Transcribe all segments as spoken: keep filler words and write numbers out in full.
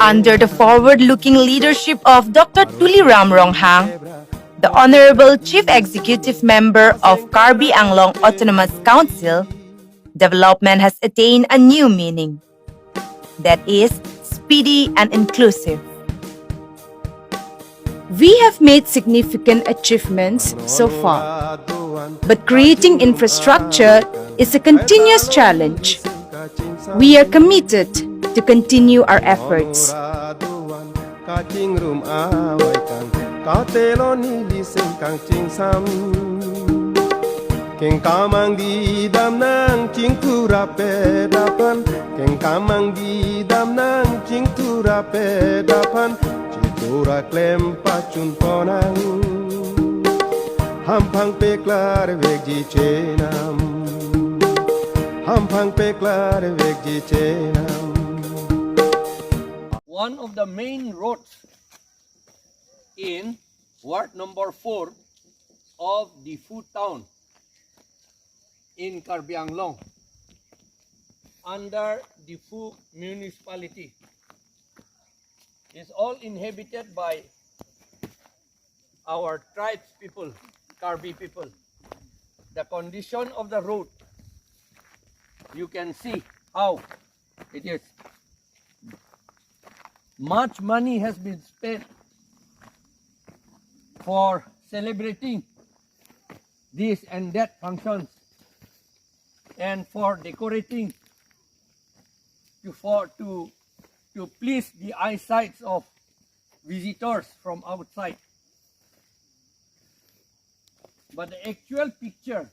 Under the forward-looking leadership of Doctor Tuliram Ronghang, the Honorable Chief Executive Member of Karbi Anglong Autonomous Council, development has attained a new meaning, that is, speedy and inclusive. We have made significant achievements so far, but creating infrastructure is a continuous challenge. We are committed to continue our efforts. Kachingrum awai kang, katelo neli seng kangchingsam. Kengkamang di dam nang chingthura pedapan, kengkamang di dam nang chingthura pedapan, chingthura klem pachun ponang. Hamphang peklar vekji chenam, hamphang peklar vekji chenam. One of the main roads in ward number four of Diphu town in Karbi Anglong under Diphu municipality is all inhabited by our tribes people, Karbi people. The condition of the road, you can see how it is. Much money has been spent for celebrating this and that functions and for decorating to, for, to, to please the eyesights of visitors from outside. But the actual picture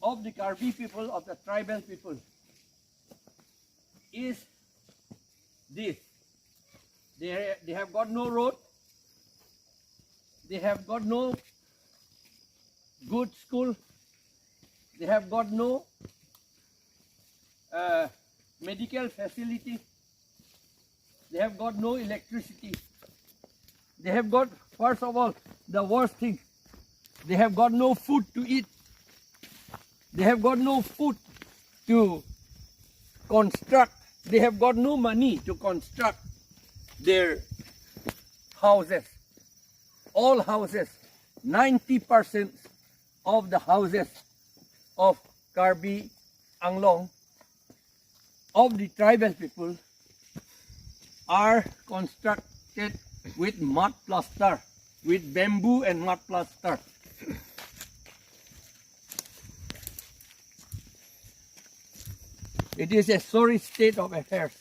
of the Karbi people, of the tribal people, is this. They, they have got no road. They have got no good school. They have got no uh, medical facility. They have got no electricity. They have got, first of all, the worst thing, they have got no food to eat. They have got no food to construct. They have got no money to construct their houses. All houses, ninety percent of the houses of Karbi Anglong, of the tribal people, are constructed with mud plaster, with bamboo and mud plaster. It is a sorry state of affairs.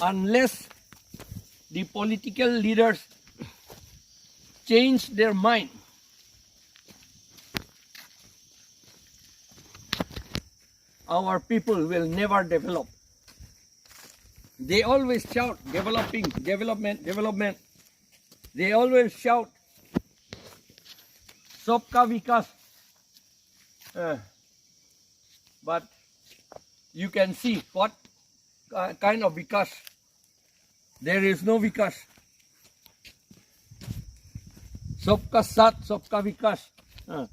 Unless the political leaders change their mind, our people will never develop. They always shout, "Developing, development, development." They always shout, "Sabka Vikas." Uh, but you can see what uh, kind of Vikas. There is no Vikas. Sabka Saath, Sabka Vikas. Uh,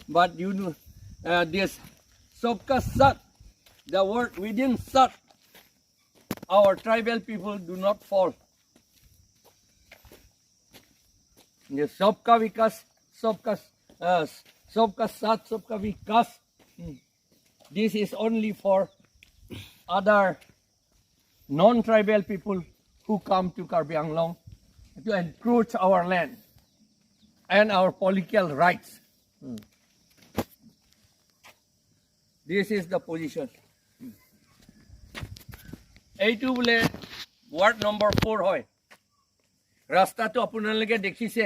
but you know, uh, this Sabka Saath, the word within Saath, our tribal people do not fall. Ye Sabka Vikas, Sabka, uh, Sabka Saath, Sabka Vikas. Hmm. This is only for other non-tribal people who come to Karbi Anglong to encroach our land and our political rights. Hmm. This is the position. এইটো বোলে ward number four হয়। ৰাস্তাটো আপোনালোকে দেখিছে,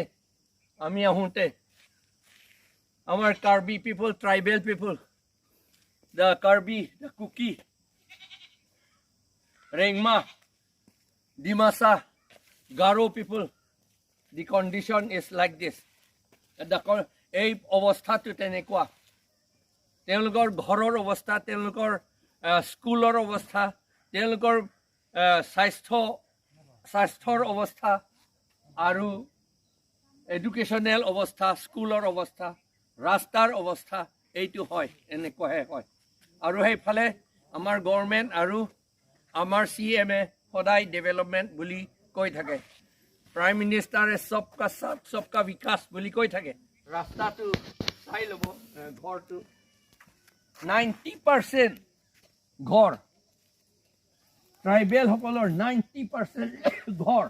আমি আহোঁতে আমাৰ Karbi people, tribal people, the Karbi, the Kuki, Rengma, Dimasa, Garo people, the condition is like this. The con- এই অৱস্থাটো তেনেকুৱা। তেওঁলোকৰ ঘৰৰ অৱস্থা, তেওঁলোকৰ আহ, স্কুলৰ অৱস্থা, তেওঁলোকৰ আহ, স্বাস্থ্য স্বাস্থ্যৰ অৱস্থা আৰু এডুকেশ্যনেল অৱস্থা, স্কুলৰ অৱস্থা, ৰাস্তাৰ অৱস্থা, এইটো হয়, এনেকুৱাহে হয়। আৰু সেইফালে আমাৰ গভৰ্ণমেণ্ট আৰু আমাৰ চি এম এ সদায় ডেভেলপমেণ্ট বুলি কৈ থাকে। প্ৰাইম মিনিষ্টাৰে সবকা সাথ সবকা বিকাশ বুলি কৈ থাকে। ৰাস্তাটো চাই ল'ব, এ, ঘৰটো নাইণ্টি পাৰ্চেণ্ট ঘৰ, ট্ৰাইবেলসকলৰ নাইণ্টি পাৰ্চেণ্ট ঘৰ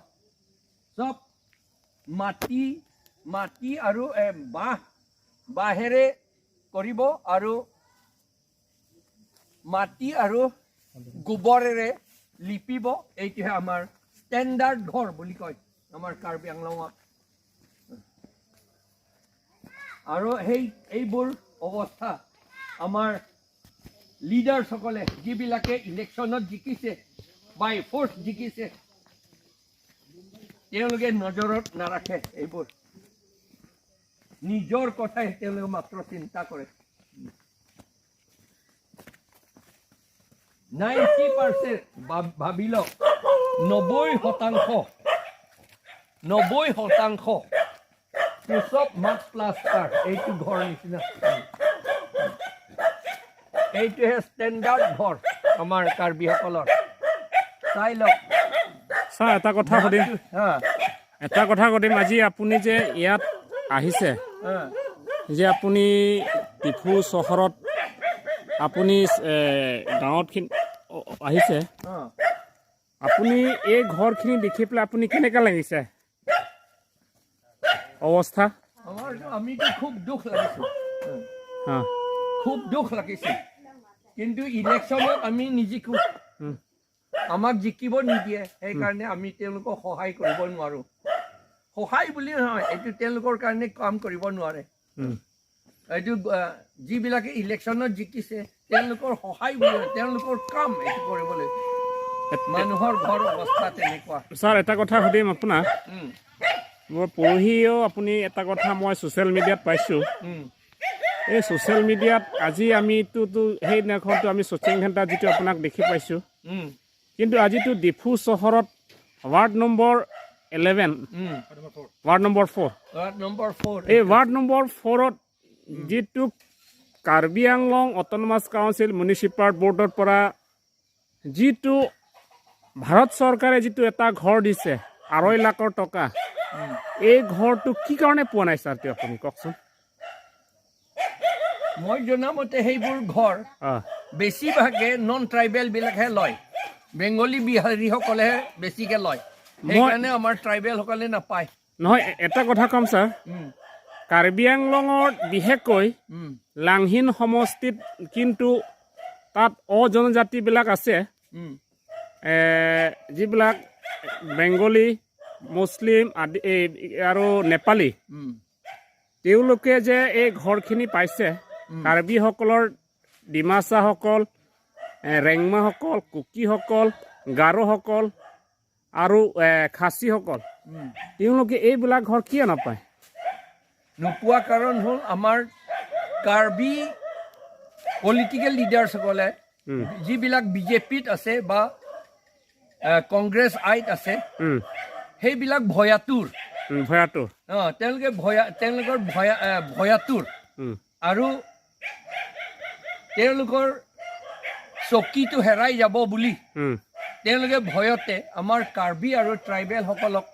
চব মাটি, মাটি আৰু, এ, বাঁহ, বাঁহেৰে কৰিব আৰু মাটি আৰু গোবৰেৰে লিপিব। এইটোহে আমাৰ ষ্টেণ্ডাৰ্ড ঘৰ বুলি কয় আমাৰ কাৰ্বি আংলঙত। আৰু সেই, এইবোৰ অৱস্থা আমাৰ লিডাৰ্ছসকলে, যিবিলাকে ইলেকশ্যনত জিকিছে, বাই ফ'ৰ্চ জিকিছে, তেওঁলোকে নজৰত নাৰাখে এইবোৰ। নিজৰ কথাই তেওঁলোকে মাত্ৰ চিন্তা কৰে। নাইণ্টি পাৰ্চেণ্ট ভাবি লওক, নব্বৈ শতাংশ, নব্বৈ শতাংশ চব মাড প্লাষ্টাৰ, এইটো ঘৰ নিচিনা। এইটোহে ষ্টেণ্ডাৰ্ড ঘৰ আমাৰ কাৰ্বিসকলৰ। চাই লওক। ছাৰ, এটা কথা সুধিম। হা। এটা কথা সুধিম, আজি আপুনি যে ইয়াত আহিছে, হা। যে আপুনি ডিফু চহৰত আপুনি, এ, গাঁৱত খিন-, অ, আহিছে, হা। আপুনি এই ঘৰখিনি দেখি পেলাই আপুনি কেনেকা লাগিছে? অৱস্থা? আমাৰ, আমিতো খুব দুখ লাগিছে। হা। খুব দুখ লাগিছে। কিন্তু ইলেকশ্যনত আমি নিজিকো। হুম। আমাক জিকিব নিদিয়ে, সেইকাৰণে আমি তেওঁলোকক সহায় কৰিব নোৱাৰো। সহায় বুলি নহয়, এইটো তেওঁলোকৰ কাৰণে কাম কৰিব নোৱাৰে। হুম। এইটো, আহ, যিবিলাকে ইলেকশ্যনত জিকিছে, তেওঁলোকৰ সহায় বুলি নহয়, তেওঁলোকৰ কাম এইটো কৰিবলৈ। এ-, এ- মানুহৰ ঘৰ অৱস্থা তেনেকুৱা। ছাৰ, এটা কথা সুধিম আপোনাক। উম। মই পৰহিও আপুনি এটা কথা মই ছ'চিয়েল মিডিয়াত পাইছোঁ। উম। এই ছ'চিয়েল মিডিয়াত আজি আমিতো, তো সেইদিনাখনতো আমি শচীন ঘেণ্টা যিটো আপোনাক দেখি পাইছোঁ। উম। কিন্তু আজিতো ডিফু চহৰত ward number eleven, um. Ward number four. Ward number four. এই ৱাৰ্ড নম্বৰ ফ'ৰত যিটো Karbi Anglong autonomous council municipal বৰ্ডৰ পৰা যিটো ভাৰত চৰকাৰে যিটো এটা ঘৰ দিছে আঢ়ৈ লাখৰ টকা, উম। এই ঘৰটো কি কাৰণে পোৱা নাই ছাৰ, তেওঁ আপুনি কওকচোন। মই জনামতে সেইবোৰ ঘৰ অ। বেছিভাগে নন ট্ৰাইবেল বিলাকহে লয়, বেংগলী বিহাৰীসকলেহে বেছিকে লয়। মই সেইকাৰণে আমাৰ ট্ৰাইবেলসকলে নাপায়। নহয়, এ-, এটা কথা ক'ম ছাৰ। উম। কাৰ্বি আংলঙত বিশেষকৈ উম। লাংহিন সমষ্টিত কিন্তু তাত অজনজাতিবিলাক আছে। উম। এ, যিবিলাক বেংগলী, মুছলিম আদি, এই, আৰু নেপালী, উম। তেওঁলোকে যে এই ঘৰখিনি পাইছে, উম। কাৰ্বিসকলৰ, ডিমাচাসকল, এ, ৰেংমাসকল, কুকিসকল, গাৰোসকল আৰু, এ, খাচীসকল, উম। তেওঁলোকে এইবিলাক ঘৰ কিয় নাপায়? নোপোৱা কাৰণ হ'ল আমাৰ কাৰ্বি পলিটিকেল লিডাৰ্ছসকলে, উম। যিবিলাক বিজেপিত আছে বা, এ, কংগ্ৰেছ আইত আছে, উম। সেইবিলাক ভয়াতুৰ। উম, ভয়াতুৰ। অ, তেওঁলোকে ভয়া-, তেওঁলোকৰ ভয়া-, এ, ভয়াতুৰ। উম। আৰু তেওঁলোকৰ চকীটো হেৰাই যাব বুলি উম। তেওঁলোকে ভয়তে আমাৰ কাৰ্বি আৰু ট্ৰাইবেলসকলক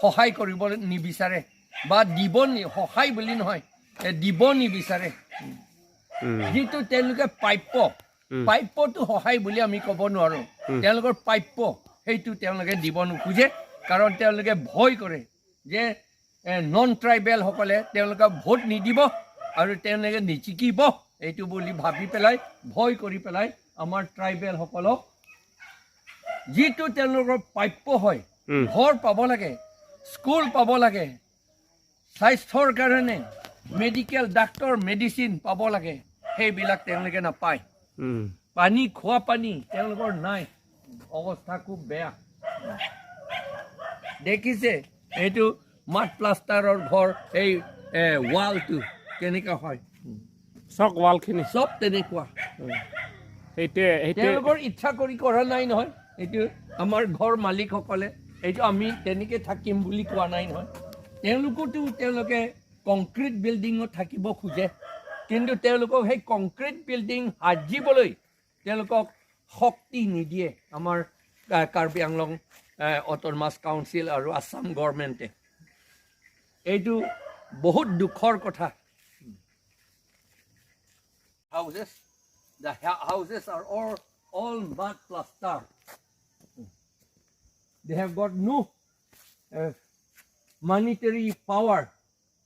সহায় কৰিব নিবিচাৰে বা দিব নি-, সহায় বুলি নহয়, এ, দিব নিবিচাৰে। উম। যিটো তেওঁলোকে প্ৰাপ্য, উম। প্ৰাপ্যটো সহায় বুলি আমি ক'ব নোৱাৰো। উম। তেওঁলোকৰ প্ৰাপ্য সেইটো তেওঁলোকে দিব নোখোজে, কাৰণ তেওঁলোকে ভয় কৰে যে, এ, নন ট্ৰাইবেলসকলে তেওঁলোকক ভোট নিদিব আৰু তেওঁলোকে নিজিকিব, এইটো বুলি ভাবি পেলাই, ভয় কৰি পেলাই আমাৰ ট্ৰাইবেলসকলক যিটো তেওঁলোকৰ প্ৰাপ্য হয়, উম। ঘৰ পাব লাগে, স্কুল পাব লাগে, স্বাস্থ্যৰ কাৰণে মেডিকেল, ডাক্তৰ, মেডিচিন পাব লাগে, সেইবিলাক তেওঁলোকে নাপায়। উম। পানী, খোৱা পানী তেওঁলোকৰ নাই, অৱস্থা খুব বেয়া। দেখিছে এইটো মাড প্লাষ্টাৰৰ ঘৰ, এই, এ, ৱালটো কেনেকা হয়, চক ৱালখিনি। চব তেনেকুৱা। উম। সেইটোৱে, সেইটোৱে। তেওঁলোকৰ ইচ্ছা কৰি কৰা নাই নহয়, এইটো আমাৰ ঘৰ মালিকসকলে, এইটো আমি তেনেকে থাকিম বুলি কোৱা নাই নহয়। তেওঁলোকতো, তেওঁলোকে কংক্ৰিট বিল্ডিঙত থাকিব খোজে, কিন্তু তেওঁলোকক সেই কংক্ৰিট বিল্ডিং সাজিবলৈ তেওঁলোকক শক্তি নিদিয়ে আমাৰ, আহ, কাৰ্বি আংলং, আহ, অট'নমাছ কাউন্সিল আৰু আছাম গভৰ্ণমেণ্টে। এইটো বহুত দুখৰ কথা। Houses, the ha- houses are all, all mud plaster. They have got no, uh, monetary power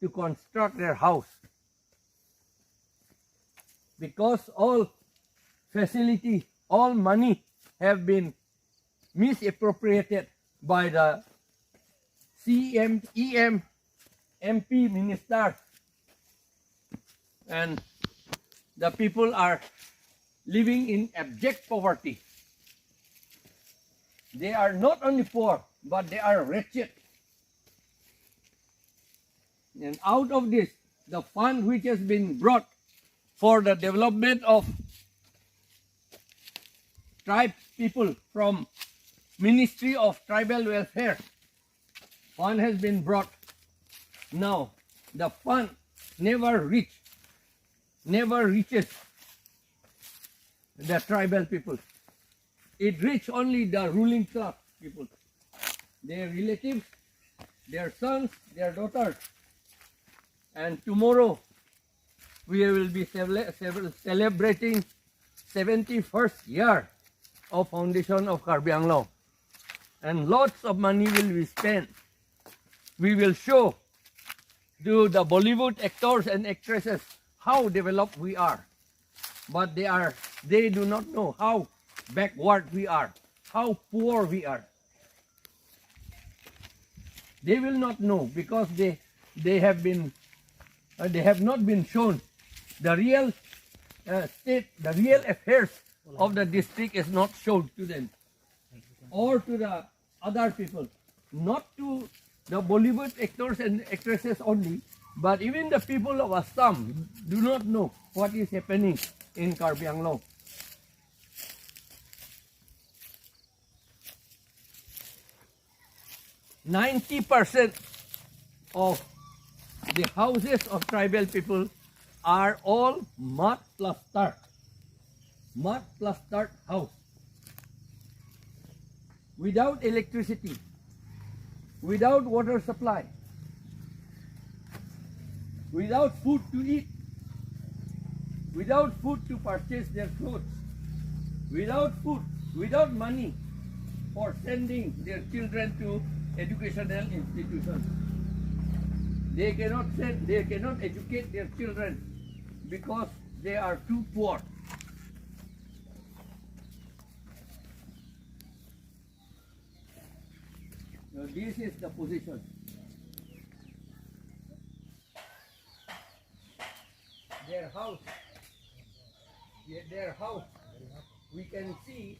to construct their house, because all facility, all money have been misappropriated by the C M, E M, M P, minister, and the people are living in abject poverty. They are not only poor, but they are wretched. And out of this, the fund which has been brought for the development of tribe people from Ministry of Tribal Welfare, fund has been brought. Now, the fund never reach, never reaches the tribal people. It reach only the ruling class people, their relatives, their sons, their daughters. And tomorrow, we will be cele- cele- celebrating seventy-first year of foundation of Karbi Anglong. And lots of money will be spent. We will show to the Bollywood actors and actresses how developed we are. But they are, they do not know how backward we are, how poor we are. They will not know because they, they have been, uh, they have not been shown the real, uh, state, the real affairs of the district is not shown to them or to the other people, not to the Bollywood actors and actresses only, but even the people of Assam do not know what is happening in Karbi Anglong. Ninety percent of the houses of tribal people are all mud plastered, mud plastered house, without electricity, without water supply, without food to eat, without food to purchase their clothes, without food, without money for sending their children to educational institutions. They cannot send, they cannot educate their children because they are too poor. Now, this is the position. Their house, their house, we can see,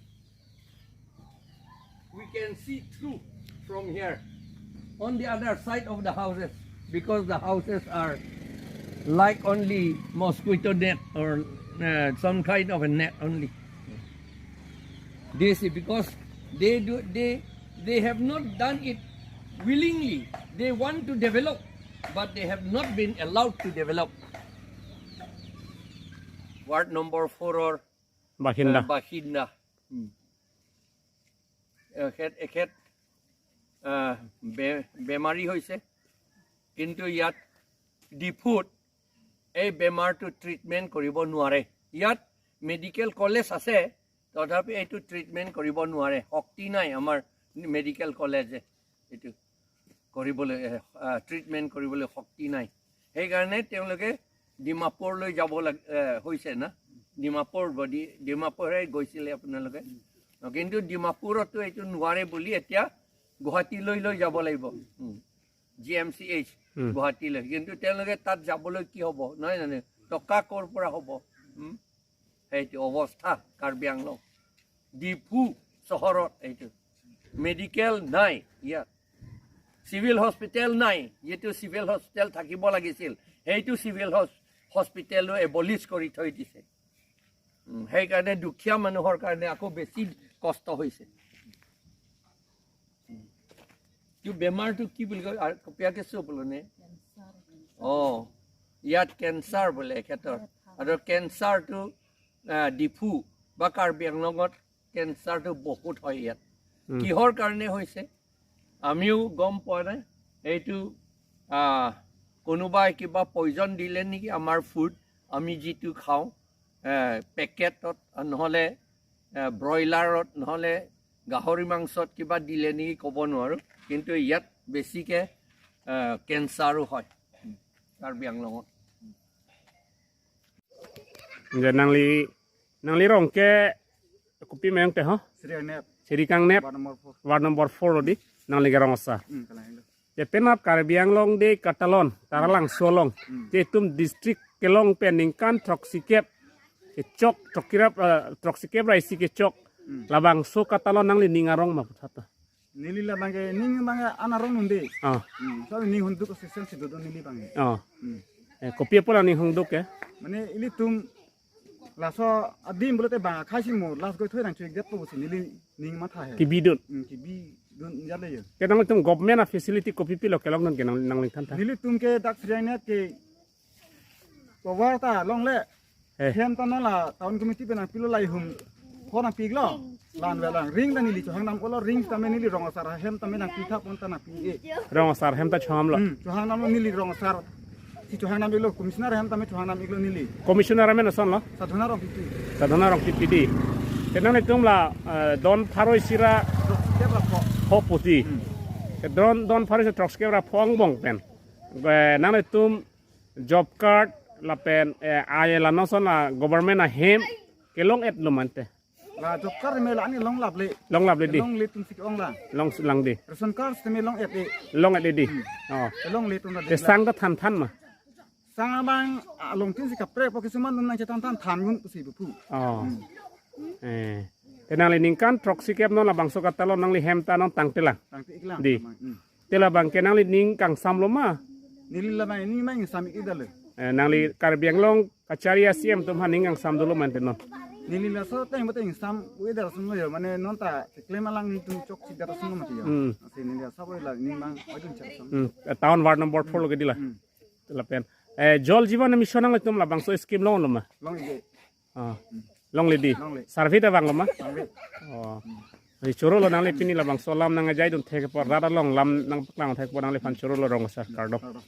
we can see through from here on the other side of the houses, because the houses are like only mosquito net or, uh, some kind of a net only. This is because they do, they, they have not done it willingly. They want to develop, but they have not been allowed to develop. Ward number four or বাসিন্দা। বাসিন্দা। এখেত, এখেত, আহ, বে- বেমাৰী হৈছে, কিন্তু ইয়াত ডিফুত এই বেমাৰটো ট্ৰিটমেণ্ট কৰিব নোৱাৰে। ইয়াত মেডিকেল কলেজ আছে, তথাপি এইটো ট্ৰিটমেণ্ট কৰিব নোৱাৰে, শক্তি নাই আমাৰ মেডিকেল কলেজে এইটো কৰিবলৈ, এ, আ, ট্ৰিটমেণ্ট কৰিবলৈ শক্তি নাই। সেইকাৰণে তেওঁলোকে ডিমাপুৰলৈ যাব লাগ- এ, হৈছে না, ডিমাপুৰ বডি, ডিমাপুৰহে গৈছিলে আপোনালোকে। কিন্তু ডিমাপুৰতো এইটো নোৱাৰে বুলি এতিয়া গুৱাহাটীলৈ লৈ যাব লাগিব, জি এম চি এইচ। গুৱাহাটীলৈ। কিন্তু তেওঁলোকে তাত যাবলৈ কি হ'ব, নহয় জানো? টকা ক'ৰ পৰা হ'ব? উম? সেইটো অৱস্থা কাৰ্বি আংলং, ডিফু চহৰত এইটো। মেডিকেল নাই ইয়াত, চিভিল হস্পিটেল নাই। যিটো চিভিল হস্পিটেল থাকিব লাগিছিল, সেইটো চিভিল হস- হস্পিটেলো এবলিছ কৰি থৈ দিছে। উম, সেইকাৰণে দুখীয়া মানুহৰ কাৰণে আকৌ বেছি কষ্ট হৈছে। উম। এইটো বেমাৰটো কি বুলি কয়? আৰু কপিয়াকে চুপ বোলো নে? অ, ইয়াত কেঞ্চাৰ বোলে এখেতৰ। আৰু কেঞ্চাৰটো, আহ, ডিফু বা কাৰ্বি আংলঙত কেঞ্চাৰটো বহুত হয় ইয়াত। উম। কিহৰ কাৰণে হৈছে আমিও গম পোৱা নাই। এইটো, আহ, কোনোবাই কিবা পয়জন দিলে নেকি আমাৰ ফুড, আমি যিটো খাওঁ, আহ, পেকেটত নহ'লে, আহ, ব্ৰইলাৰত নহ'লে গাহৰি মাংসত কিবা দিলে নেকি ক'ব নোৱাৰোঁ। কিন্তু ইয়াত বেছিকে, আহ, কেঞ্চাৰো হয় কাৰ্বি আংলঙত। Je nangli, nangli rong ke kopi ma ayong te ho? Sri Kangnep. Sri Kangnep. Ward number four. Ward number four lo di. Nangli ke rong asar. Hmm, kalang lo. Je penap Karbi Anglong de katalon, Taralangso along. Hmm. Je itum district kelong pen ningkan throksikep kechok, throkkep, eh, throksikep ra isi kechok. Hmm. Labangso katalon nangli ning arong ma puthot ta? Neli labang ke ning abang ke an arong un-e. Ah. Hmm. So ning hunduk asisten si dodo neli abang ke. Ah. Hmm. Eh, kopi apot la ning hunduk ke? Mane ilitum laso adim pulote bang akhai si mo last goi thoi nang chuik det po si neli ning matha he. Kebidun. Hmm, kebidun jale yo. Ke nangtum government a facility kopi pilo kelongdun ke nang, nangli than tha? Nelitum ke dak Sri Kangnep ke cover ta longle. Eh. Hem ta non la town committee pen nangpilo, lahai hum ho nangpi-iklo. Lan velang ring ta neli chohang nam olo, ring tame neli rong asar hem tame nangpi thap on ta nangpi-e. Rong asar hem ta chohang lo. Hmm, chohang nam lo neli rong asar. Si chohang nam-iklo, commissioner hem tame chohang nam-iklo neli. Commissioner amen ason lo? Sadhana Rongpipi. Sadhana Rongpipi di. Te nanglitum la, eh, don pharo isi ra. Step la po. Ho pusi. Hmm. Te don, don pharo isi throksikep ra pho angbong pen, eh, nanglitum job card lapen, eh, ai la non ason la government ahem kelong-et lo mante? La job card me la ani longlap le. Longlap le di. Longle atum si ke-ong la. Long lang di. Ration card tame long-et e. Long-et e di. Hmm. Oh. Longle atum la. Te sang ta than than ma? Sang abang, ah, longtin si kaprek po, kisuman atum nangchethan than than gun pusi buphu. Oh. Hmm. Eh. Te nangli ningkan throksikep non labangso katalon nangli hem ta non tangtelang? Tangte-iklang. Di. Mang, hmm. Te labang ke nangli ning kangsam lo ma? Neli labang ning mang sam-ik-ik dale. Eh, nangli Karbi Anglong kachari a C M atum aphan ning kangsam dolo mante non? Neli laso ateng bote ingsam-ik dar ason lo yo, mane non ta keklem alang nelitum chokche dar ason lo mati yo. Hmm. Si neli asap la ning mang oidun chak ason. Hmm. Eh, town ward number four lo ke di la. Hmm. Te lapen, eh, Jal Jeevan Mission nanglitum labangso scheme long lo ma? Long-ik e. Ah. Longle di. Longle. Survey ta vang lo ma? Survey. Oh. Di choro lo nangli pini labangso alam nangjaidun thek apot, rat along lam nangpaklang thek apot nangliphan choro lo rong asar, kardom. Kardom.